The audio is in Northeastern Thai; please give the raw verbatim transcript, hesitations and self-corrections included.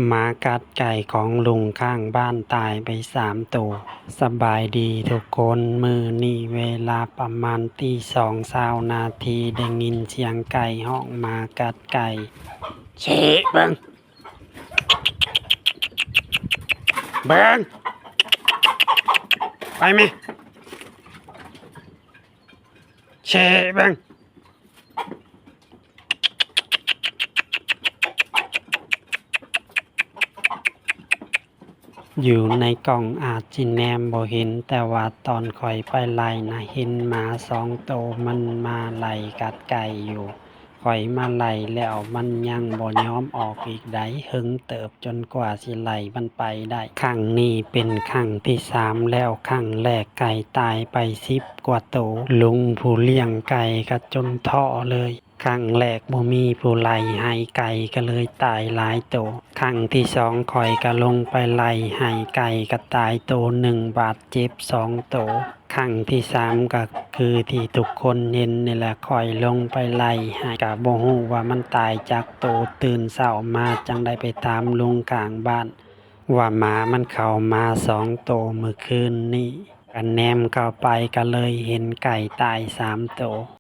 หมากัดไก่ของลุงข้างบ้านตายไปสามตัว สบายดีทุกคน มื้อนี้เวลาประมาณตีสองเช้านาที ได้ยินเสียงไก่ฮ้อง หมากัดไก่ เชะเบิ่ง เบิ่ง ไปแม่ เชะเบิ่ง อยู่ในกล้องอาจสิแนมบ่เห็น แต่ว่าตอนข้อยไปไล่นะ เห็นหมาสองโตมันมาไล่กัดไก่อยู่ ข้อยมาไล่แล้วมันยังบ่ยอมออกอีกได๋ เหิงเติบจนกว่าสิไล่มันไปได้ ครั้งนี้เป็นครั้งที่สามแล้ว ครั้งแรกไก่ตายไปสิบกว่าโต ลุงผู้เลี้ยงไก่ก็จนท้อเลย ครั้งแรกบ่มีผู้ไล่ให้ ไก่ก็เลยตายหลายโต ครั้งที่สองข้อยก็ลงไปไล่ให้ ไก่ก็ตายโตหนึ่ง บาดเจ็บสองโต ครั้งที่สามก็คือที่ทุกคนเห็นนี่แหละ ข้อยลงไปไล่ให้ ก็บ่ฮู้ว่ามันตายจักโต ตื่นเช้ามาจั่งได้ไปถามลุงข้างบ้าน ว่าหมามันเข้ามาสองโตมื้อคืนนี้ ก็แนมเข้าไปก็เลยเห็นไก่ตายสามโต